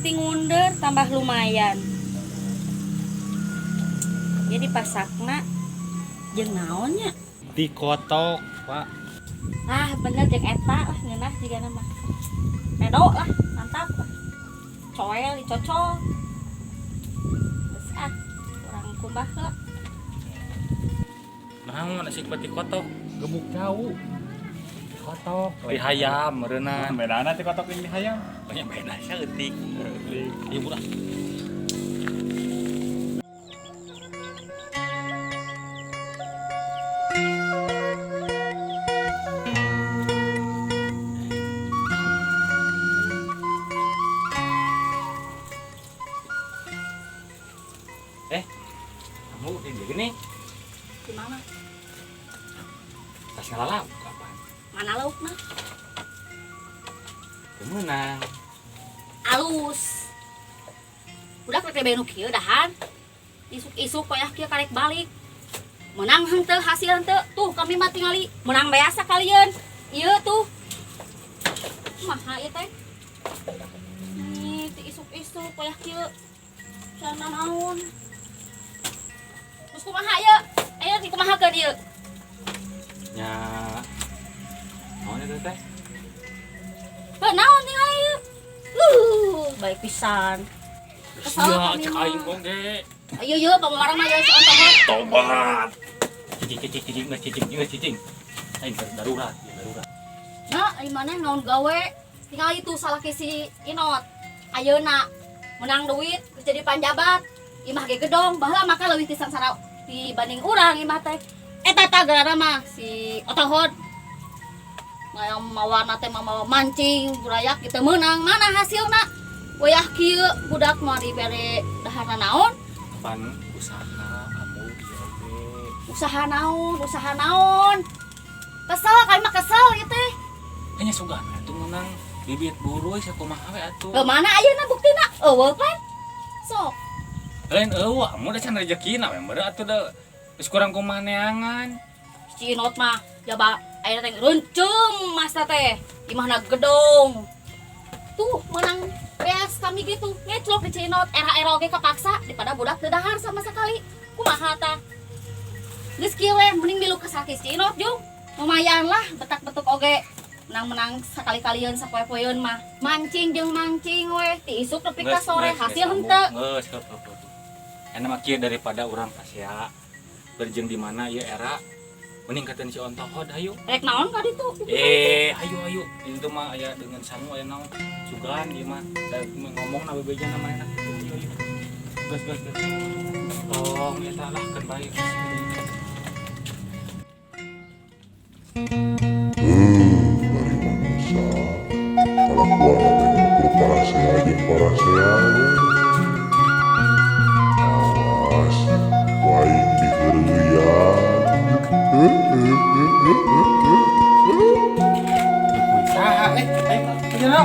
Bati ngunder tambah lumayan. Jadi pasakna jeung naon nya? Dikotok, Pak. Ah, bener jeung eta lah ngeunah jigana mah. Pedo lah, mantap lah. Coel dicocol. Geus ah, urang kumbah heula. Naon nasi bati kotok, gemuk jauh. Kotok, di hayam meureunna. Bedana ti kotok jeung di hayam. Banyak beda saeutik. Ieu murah. Eh, kamu di sini Di mana? Tas ngalalap kapan? Mana laukna? Kemenang. Alus. Udah rek benu kieu dahan. Isuk-isuk payah kieu karek balik. Menang henteu hasil henteu. Tuh kami mah tingali menang biasa kalian. Ieu tuh. Kumaha ieu teh? Ih, ti isuk-isuk payah kieu. Sana naon. Terus kumaha ieu? Ayo dikumahakeun ieu. Nya. Naon eta teh? Heuh, naon tingali ieu? Baik pisan. Kesel Sia, kami cek mah. aing oge. Ayo yeuh pamawarang mah ieu si ontohot. Tobat. Cicing cicing cicing geus cicing geus cicing. Aing keur darurat, ya darurat. Nah, ari maneh naon gawe? Tinggal itu salaki si Inot. Ayeuna menang duit geus jadi panjabat. Imah ge gedong, baheula maka leuwih ti sangsara dibanding urang imah teh. Eta tah geurana mah si Otohod. Ngayang mawana teh mah mancing, burayak gitu meunang. Mana hasilna? Wayah kieu budak mah dibere daharna naon? Pan usaha kamu ieu oge. Usaha naon? Usaha naon? Kesel kami mah kesel ieu teh. Hanya sugan atuh meunang bibit buruy sakumaha we atuh. Heuh, mana ayeuna buktina? Eueuh pan. Sok. Lain eueuh, amu da can rezekina we meureun atuh da geus kurang kumaha neangan. Si Inot mah jaba ayeuna teh reuncem masa teh. Imahna gedong. Tuh menang beas kami gitu. Ngeclok di Cinot era-era oge kepaksa daripada budak teu dahar sama sekali. Kumaha tah? Geus kieu we mending milu ka salaki si Inot jung. Lumayan lah betak-betuk oge. Menang-menang sakali-kalian sapoe-poeun mah. Mancing jeung mancing we ti isuk nepi ka sore hasil henteu. Geus, heup, heup, heup. Enak mah kieu daripada urang pasea berjeng di mana ieu era mending katen si ontohod hayu. Rek naon ka ditu? Hayu hayu. Itu mah aya dengan sangu aya naon. Sugan ieu mah da ngomong na bebeja na manehna. Ayo ayo. Gas gas gas. Tong eta lah keun bae. Bari manusia kalakuan teh ukur parasea jeung parasea we. Awas ku aing diheureuyan. Saha ayo ayo.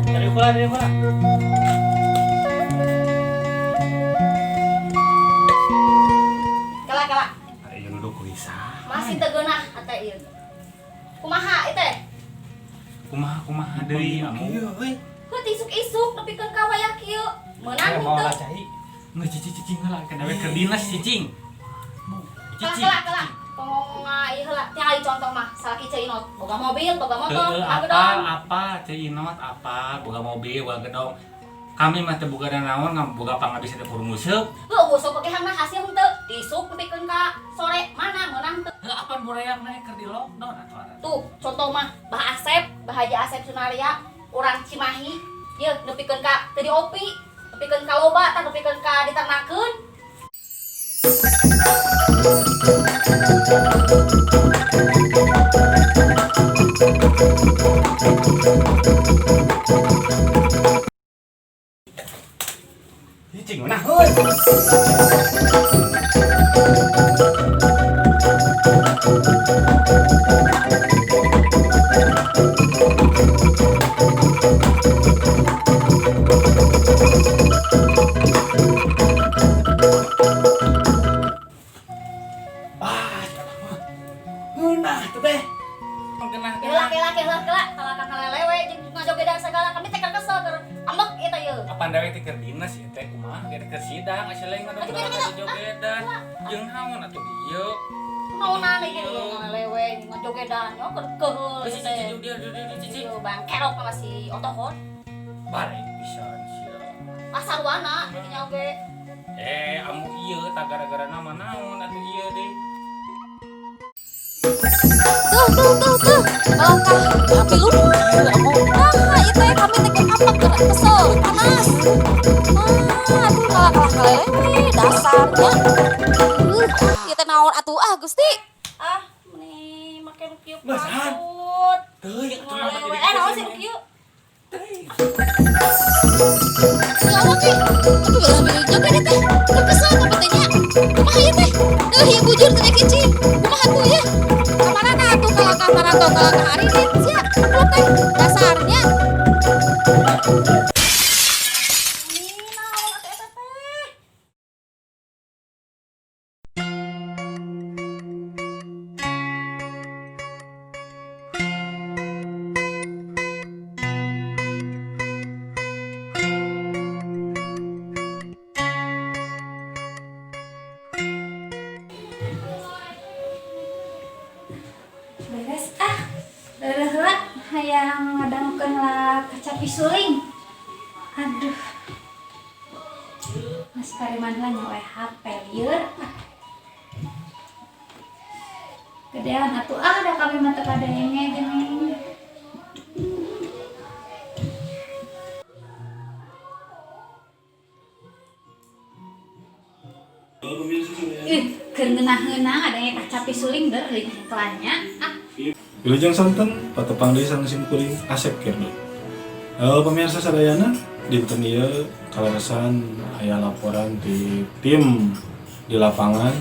Dari bola, dari bola. Kala kala. Ayo duduk kuisa. Masih teu geunah ate ieu. Kumaha ieu teh? Kumaha kumaha deui amu. Heuh isuk-isuk nepikeun ka wayah kieu. Meunang Mau henteu. lah cai. Nggak cicing cicing lah, kada we keur dinas cicing. Kala Cicing. kala kala. Tong ngomong ieu heula. Tinggal contoh mah salaki Ceu Inot. Boga mobil, boga motor, Heeh, boga apa gedong. apa Ceu Inot apa boga mobil, boga gedong. Kami mah teu boga naon, ngam boga pangabis teh purmuseup. Heuh, busuk oge hangna hasil henteu. Disuk nepikeun ka sore mana meunang teu. Heuh, apan bureak na keur di lockdown atuh ara. Tuh, contoh mah Bah Asep, Bah Haji Asep Sunaria, urang Cimahi. Ieu nepikeun ka teu diopi, nepikeun ka loba tah nepikeun ka diternakeun. Cicing mana heuy. Aing ada jogedan. Jeung naon atuh ieu? Naonan ieu ngalewe ngajogedan yo keukeuh. Cici dia dia cici. Ieu bang kerok sama si otohon. Balik pisan sia. Pasarwana dinya oge. Amu ieu tah gara-gara nama naon atuh ieu deui. Tuh tuh tuh tuh. Kalangkah kami luduh. Nah, itu ya kami teh kapak gerak kesel panas. Nah, atuh kalah-kalah kalelewe dasarnya. Ieu teh naon atuh ah Gusti? Ah, meni make nu kieu Masan. patut. Teuing atuh mah Ngalewe. Naon sih nu kieu? Ya Allah Ki. Tapi belah beli joget ieu teh. Keur kesel kami teh nya. Kumaha ieu teh? Deuh ieu bujur teh kicing. Kumaha tuh ya? Kamarana atuh kalangkah maranto kalangkah aridit sia. Goblok teh dasarnya. Ini naon atuh eta teh? Beres ah, leuleuh heula hayang ngadangukeun lah kacapi suling. Aduh. Mas Pariman lah nyawa HP lieur. Ah. Gedean atuh ah da kami mah teu kadenge geuning. Ih, keur ngeunah-ngeunah adanya kacapi suling deui iklannya. Ah. Wilujeng sonten patepang deui sareng sim kuring Asep Kirdi. Pemirsa sadayana, dinten ieu kaleresan aya laporan di tim di lapangan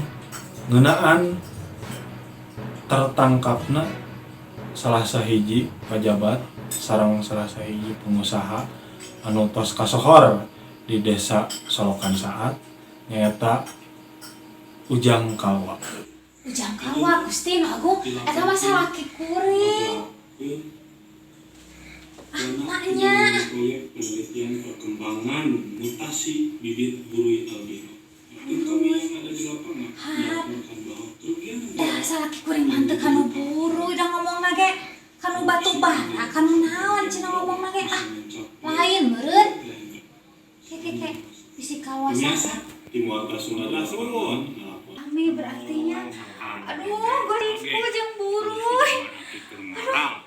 ngeunaan tertangkapna salah sahiji pajabat sareng salah sahiji pengusaha anu tos kasohor di desa Solokan Saat nyaeta Ujang Kalwa. Ujang Kalwa Gusti nu Agung eta mah salaki kuring. Ah, maknya. Proyek penelitian perkembangan mutasi bibit burui albino. Tim kami yang ada di lapangan melaporkan bahwa kerugian Dah salaki kuring mah teu kanu buruy da ngomongna ge kanu batu bara kanu naon cenah ngomongna ge ah lain meureun. Ke ke ke bisi Pemirsa, kawasan tim warga Sunda di lapangan melaporkan Ami berartinya aduh gue jeung buruy. Aduh.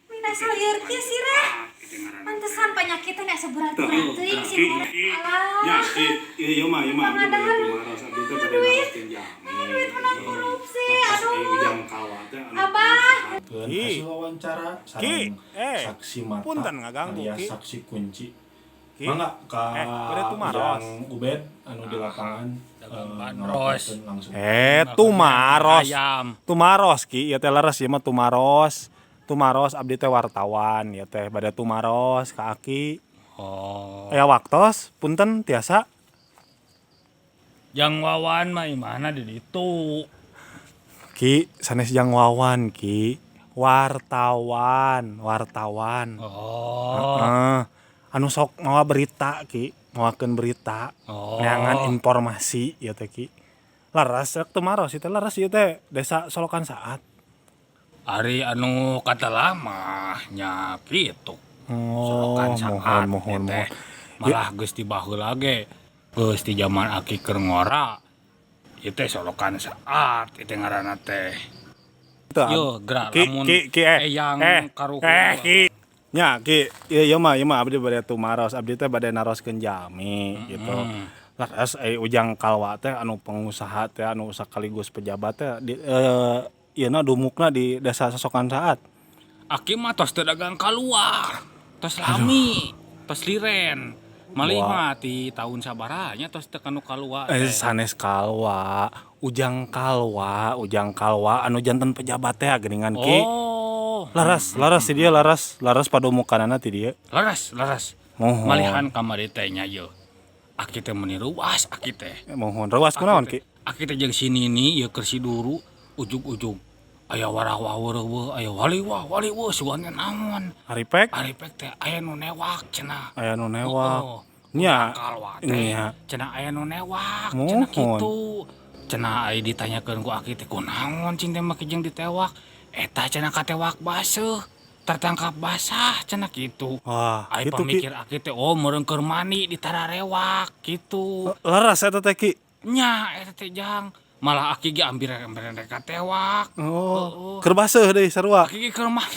Mina salieur kieu sirah. Pantesan penyakitnya asa berat-berat teuing sih. Alah. Iya mah ieu mah abdi Pangadahan. tumaros abdi teh bade Duit. naroskeun jalmi. Duit menang korupsi. Aduh. Aduh. Ujang Kalwa teh anu Abah. Hasil wawancara Ki, sareng saksi mata punten ngaganggu, alias Ki. saksi kunci. Ki. Mangga ka Bade tumaros. Ujang Ubed anu di lapangan Dagang bandros. ngelaporkeun langsung. Tumaros. Ayam. Tumaros Ki, ieu teh leres ieu mah tumaros. Tumaros abdi teh wartawan ieu teh bade tumaros ka Aki. Oh. Aya waktos punten tiasa. Jang Wawan mah imahna di ditu. Ki, sanes Jang Wawan Ki. Wartawan, wartawan. Oh. Heeh. Anu sok mawa berita Ki, mawakeun berita. Oh. Neangan informasi ieu teh Ki. Leres rek tumaros ieu teh leres ieu teh desa Solokan Saat. Ari anu kata mah nya kitu. Oh, Solokan Saat mohon mohon teh. mohon. Malah geus di baheula ge. Geus di zaman aki keur ngora. Ieu teh Solokan Saat ieu teh ngaranna teh. Yo, gerak Ki, lamun Ki, Ki, eyang karuhun. Ki. Nya, Ki, ieu mah abdi bade tumaros, abdi teh bade naroskeun jalmi gitu. Leres Ujang Kalwa teh anu pengusaha teh anu sakaligus pejabat teh di ieuna dumukna di desa Sosokan Saat. Aki mah tos teu dagang kaluar. Tos lami, tos liren. Malih mah ti tahun sabaranya tos teu kanu kaluar. Sanes Kalwa, Ujang Kalwa, Ujang Kalwa anu janten pejabat teh geuningan Ki. Oh. Leres, leres ti dieu leres, leres padumukanana ti dieu. Leres, leres. Mohon. Malihan kamari teh nya ieu. Aki teh meuni ruas aki teh. Mohon ruas kunaon Ki? Aki teh jeung si Nini ieu keur si Duru ujug-ujug aya warah waweuh aya waliwah waliwah sugan naon. Aripek? Aripek teh aya nu newak cenah. Aya nu newak. Oh. Nya. Kalwa teh. Nya. Cenah aya nu newak, cenah Mohon. kitu. Cenah aya ditanyakeun ku aki teh kunaon cing teh make jeung ditewak. Eta cenah katewak baseuh, tertangkap basah cenah kitu. Wah, Ai gitu Ki. pamikir aki teh oh meureun keur mani ditararewak kitu. Leres eta teh Ki. Nya eta teh jang. Malah aki ge ambir-ambir rek katewak. Oh, keur baseuh deui sarua. Aki ge keur mani.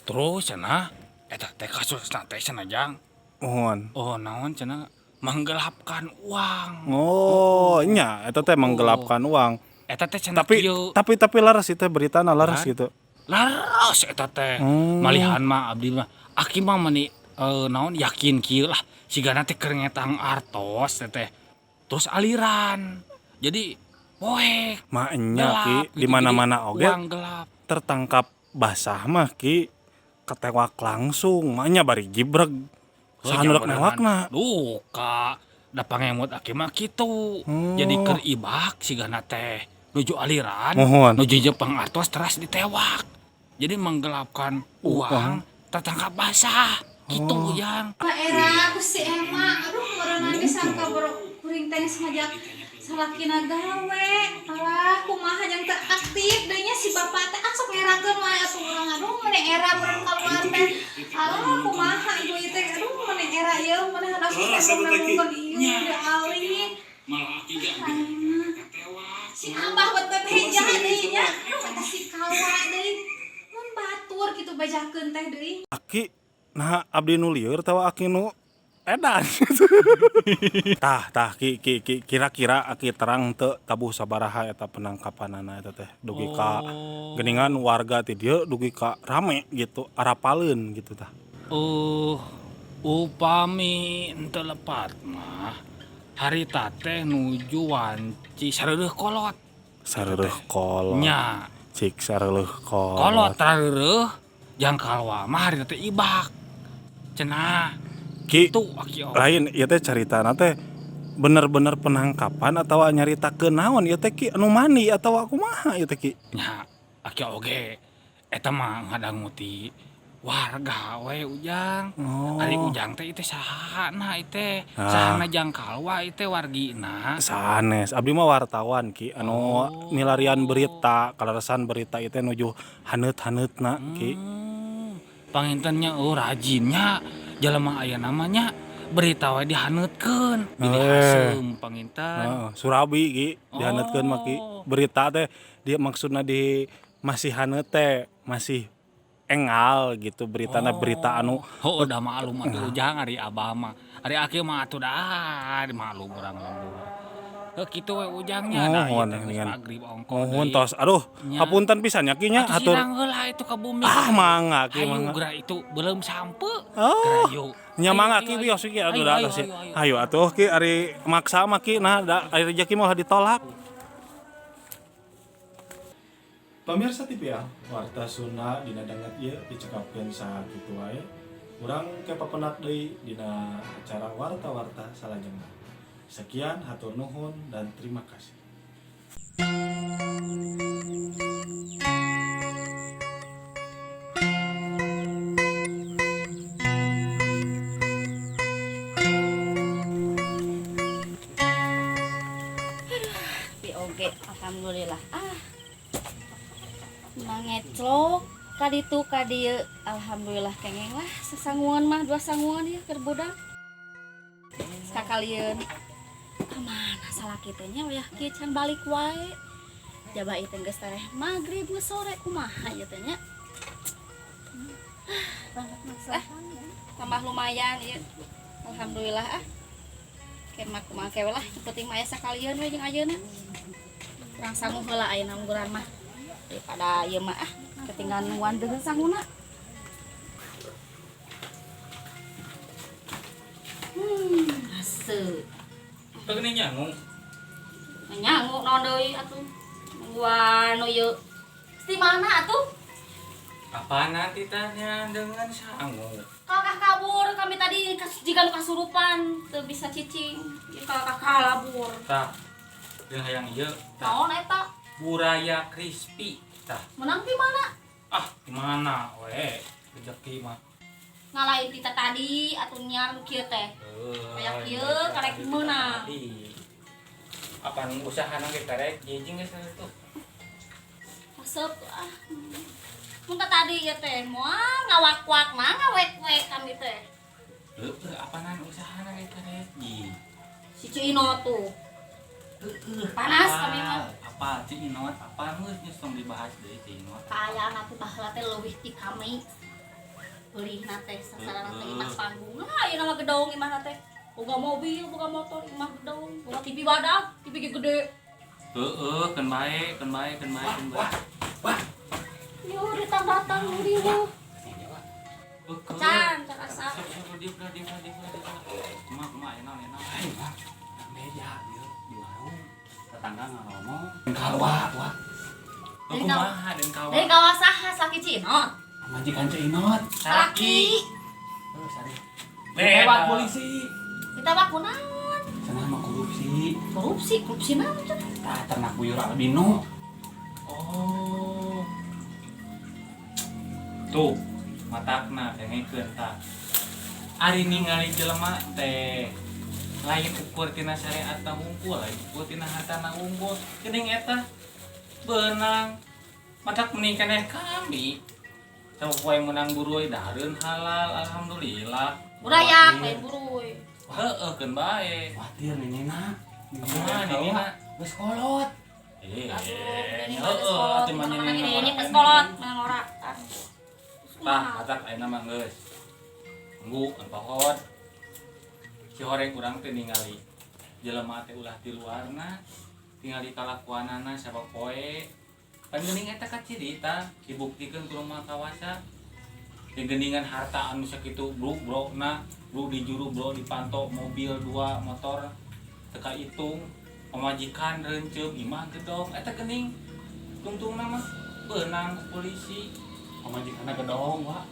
Terus cenah eta teh kasusna teh cenah jang. Mohon. Oh naon cenah menggelapkan uang. Oh, nya eta teh menggelapkan uang. Eta teh cenah Tapi kieu. tapi laras itu beritana laras Kan? gitu. Laras eta teh. Malihan mah abdi mah aki mah meni naon yakin kieu lah sigana teh keur ngetang artos teh teh. Terus aliran. Jadi poek Maknya Ki, gelap di gitu. Jadi mana-mana oge uang gelap. tertangkap basah mah Ki ketewak langsung, maknya bari jibreg. Heuh, Saha nu rek beneran. newakna? Duka da pangemut aki mah kitu. Oh. Jadi keur ibak sigana teh nuju aliran. Mohon. Nuju Jepang artos teras ditewak. Jadi menggelapkan uang tertangkap basah gitu yang Pak era aku si Emma, aduh meureunna ge sangka boro kuring teh geus ngajak salakina gawe. Alah kumaha jeung teu aktif deui nya si bapak teh ah sok ngerakeun wae atuh urang aduh mun era meureun kaluar teh. Alah kumaha ieu teh aduh mun era ieu mun harus nanggung ieu udah alih. malah aki ge Si abah buat bebeja deui nya. Aduh eta si kalwa deui. Mun batur kitu bajakeun teh deui. Aki nah abdi nu lieur tawa aki nu edan. Tah tah Ki Ki Ki kira-kira aki terang teu tabuh sabaraha eta penangkapanana eta teh dugi ka geuningan warga ti dieu dugi ka rame gitu arapaleun gitu tah. Upami henteu lepat mah harita teh nuju wanci sareureun kolot Sareureun kolot. nya Cik sareureun kolot. kolot tareureun jang kalwa mah harita teh ibak cenah Ki itu aki oge. lain ieu teh caritana teh bener-bener penangkapan atawa nyaritakeun naon ieu teh Ki anu mandi atawa kumaha ieu teh Ki? Nya aki oge eta mah ngadangu ti warga we ujang. Oh. Ari ujang teh ieu teh sahana ieu teh Ah. sahana jang kalwa ieu teh wargina. Sanes, abdi mah wartawan Ki anu milarian berita, kaleresan berita ieu teh nuju haneut-haneutna Ki. Pangintennya oh rajinnya jelema aya namanya berita we dihaneutkeun bilih Eh. haseum panginten. Heeh, surabi Ki dihaneutkeun mah Ki. Oh. Berita teh dia maksudna di masih haneut teh masih engal gitu beritana berita anu Oh, udah maklum atuh ujang ari abah mah. Ari aki mah atuh dah maklum urang lembur. Heuh kitu we ujangnya da ieu Mohon teh geus dengan magrib ongko mohon deui. tos. Aduh, Nya. hapunten pisan nya Ki nya Atuh hatur. sirang heula itu ka bumi. Ah mangga Ki Hayu mangga. geura itu belum sampe. Oh. Geura yuk. Nya Ayo, mangga ayo, Ki ayo. wios Ki atuh Ayo, da ayo, tos. ayo, ayo. Hayu atuh Ki ari maksa mah Ki nah da ari rezeki mah ditolak. Pemirsa TPA, Warta Sunda dina danget ieu dicekapkeun sakitu wae. Urang ke papendak deui dina acara warta-warta salajengna. Sekian, hatur nuhun dan terima kasih. Tapi oge alhamdulillah. Ah. Mangeclok kaditu kadieu alhamdulillah kengeng lah sasanguan mah dua sanguan ya keur budak. Sakalieun. Kamana salaki teh nya wayah kieu can balik wae. Jaba ieu teh geus tareh magrib geus sore kumaha ieu teh nya. Ah, tambah lumayan ieu. Alhamdulillah ah. Ke mah kumaha ke we lah, penting mah aya sakalieun we jeung ayeuna. Kurang sangu heula ayeuna ungguran mah. Daripada ieu mah ah ketinggalan wan deungeun sanguna. Ase. Teu geuning nyangu. Nyangu naon deui atuh. Nungguan nu ieu. Di mana atuh? Apa nanti tanya dengan sangu? Kakak kabur kami tadi jika nu kasurupan teu bisa cicing. Ieu kakak kalabur. Tah. Jeung hayang ieu tah. Naon eta? Buraya crispy tah. Menang di mana? Ah, gimana we? Rezeki mah. Ngalain tita tadi atuh nyiar nu kieu teh. Kayak kieu karek meunang. Apan usahana ge karek jijing geus tuh. Resep ah. Mun tadi ieu teh moal ngawak-wak mah ngawek-wek kami teh. Heueuh, apanan usahana ge karek ji. Si Cino tuh. Heueuh. Panas kami mah. Apa Ci Inot? Apa geus geus tong dibahas deui Ci Inot. Kaayaan atuh baheula teh leuwih ti kami. Beulihna teh sasaran teh imah panggung. Nah, ayeuna mah gedong imahna teh. Boga mobil, boga motor, imah gedong, boga TV badak, TV ge gede. Heueuh, keun bae, keun bae, keun bae, keun bae. Wah. Yo datang-datang riweuh. Can, can asa. Dieu. Kumaha kumaha aya naon, aya naon. Aing mah meja ieu di warung. Tetangga ngomong kalwa wah. Kumaha den kawa? Dari kawa saha salaki Cinot? Majikan Ceu Inot. Salaki. Heuh, sare. Lewat polisi. Ditawak ku naon? Cenah mah korupsi. Korupsi, korupsi naon cenah? Tah ternak buyur albino. Oh. Tuh, matakna dengekeun tah. Ari ningali jelema teh lain ukur tina syariatna wungkul, lain ukur tina hartana wungkul. Geuning eta beunang. Matak mending keneh kami. Sok poe meunang buruy dahareun halal, alhamdulillah. Burayak lain buruy. Heeh, keun bae. Kuatir nenena. Kumaha nenena? Geus kolot. Eh, heeh, atuh mah nenena geus kolot, menang ora. Tah, matak ayeuna mah geus. Tunggu antohot. Si horeng urang teh ningali jelema teh ulah ti luarna, tingali kalakuanana sapopoe. Pan geuning eta kaciri tah dibuktikeun ku rumah kawasa. Digeningan harta anu sakitu bro-brona, bro di juru bro dipanto mobil 2 motor teu kahitung, pamajikan reunceup imah gedong eta geuning tungtungna mah beunang ku polisi. Pamajikanna gedong wa.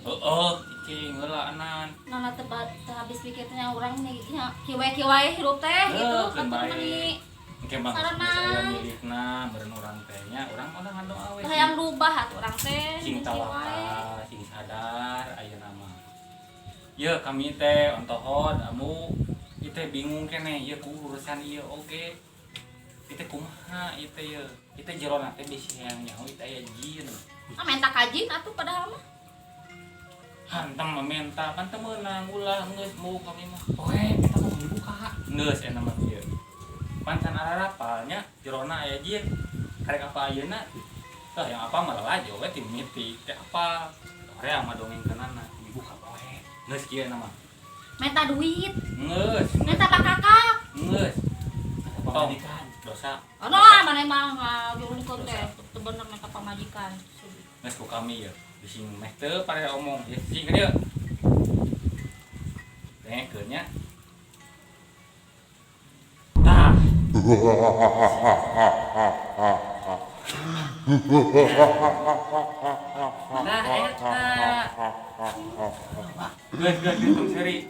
Heeh, cicing heula anan. Nana teu habis pikirnya urang nih nya kieu wae hirup teh gitu keun atuh bae. meni. Engke mah geus aya milikna meureun urang teh nya, urang mah ngadoa we. Hayang rubah atuh urang teh. Sing tawakal, sing sadar ayeuna mah. Yeuh kami teh ontohot amu ieu teh bingung keneh ieu ku urusan ieu oge. Ieu teh kumaha ieu teh yeuh. Ieu teh jerona teh bisi hayang nyaho ieu teh aya jin. Ah menta ka jin atuh padahal mah. Hantem mah menta pan teu meunang ulah geus mau kami mah. Oke, eta mah dibuka. Geus eta mah kieu. Pancan ararapal nya jerona aya jin. Karek apa ayeuna? Tah yang apa malah lajo we ti mimiti teh apa. Hoream mah dongengkeunana dibuka poe. Geus kieu na mah. Menta duit. Geus. Menta bakakak. Geus. Pamajikan dosa. Anu lah maneh mah ngajurungkeun teh teu bener menta pamajikan. Geus ku kami ya. Bisi meh teu pare omong. Ya cing ka dieu. Dengekeun nya. Tah. Nah eta. Geus geus tong seri.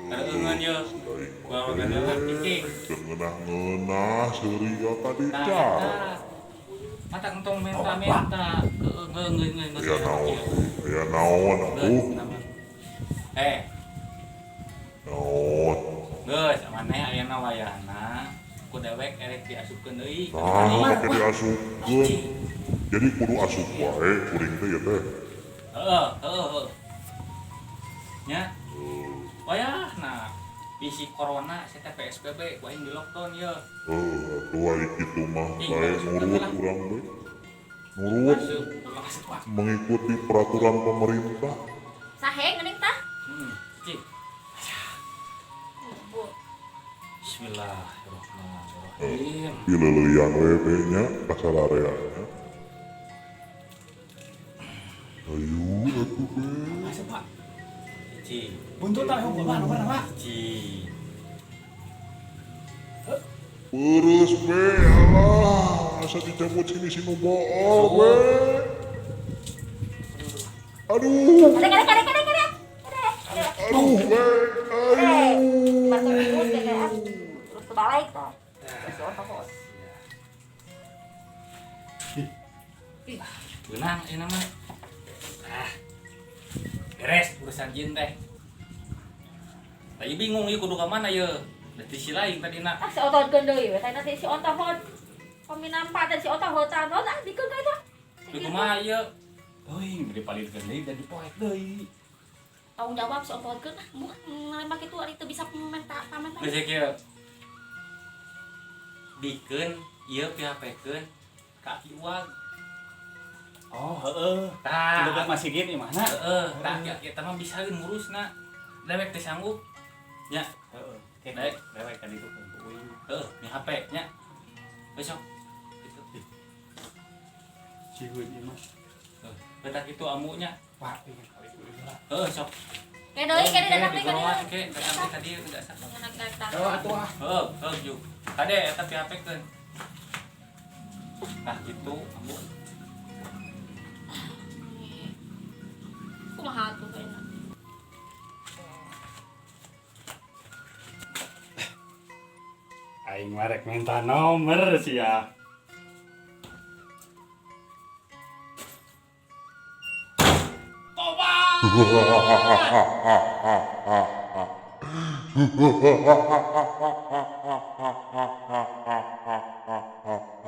Kareungeun ye. Kumaha geuneuh cicing. Teu ngeunah-ngeunah seuri ka dica. Mata entong menta-menta. Geus geus. Aya naon? Aya naon atuh? Eh. Naon? Geus maneh ayeuna wayahna ku dewek erek diasupkeun deui. Nah, make diasupkeun. Jadi kudu asup wae kuring teh ieu teh. Heeh, heeh. Nya. Wayahna bisi corona saya teh PSBB ku aing di lockdown ye. Heuh, atuh ari kitu mah bae nurut urang teh. Nurut mengikuti peraturan pemerintah. Sahe geuning tah? Cik. Bismillahirrahmanirrahim. Dileuleuyang we be nya kasararea nya. Ayu atuh be. Asup Pak. Cik. Buntut tah hukum Pak, lupa Pak. Cik. Peureuh be alah, asa dicabut sini sinu bool be. Aduh. Kadek kadek kadek kadek. Aduh be. Aduh. Terus kebalik tah. Terus Beunang ieu mah. Ah. Beres urusan Urusan jin teh. Tadi bingung ieu kudu ka mana ieu. Da ti si lain tadina. Ah, si ototkeun deui we. Tadi nanti si otot kami nampak tadi si otot hotan ah dikeun ka eta. Di kumaha ieu? Teuing dipalirkeun deui da dipoek deui. Tanggung jawab si ototkeun ah mun nembak itu ari teu bisa pamenta pamenta. Geus kieu. Bikeun ieu PHP-keun ka Aki Uag. Oh, heeh. Tah. Dekat Mas Sigit imahna. Heeh, tah Aki eta mah bisaeun ngurusna. Dewek teh sanggup. Nya, Heeh. Dewek. Dewek tadi tuh kuing. Heeh, mi HP nya. Besok. Gitu. Sieun ieu mah. Heuh, betah kitu amunya. Wah, pengen kali kuing lah. Heeh, sok. Ke deui ke deui datang deui ka Digorowan dieu. ke, datang deui ka dieu tidak asa. Oh, atuh ah. Heeh, heeh juk. Kade eta PHP-keun. Tah kitu amu. Kumaha tuh kayaknya. Aing mah rek minta nomor sia. Hahaha.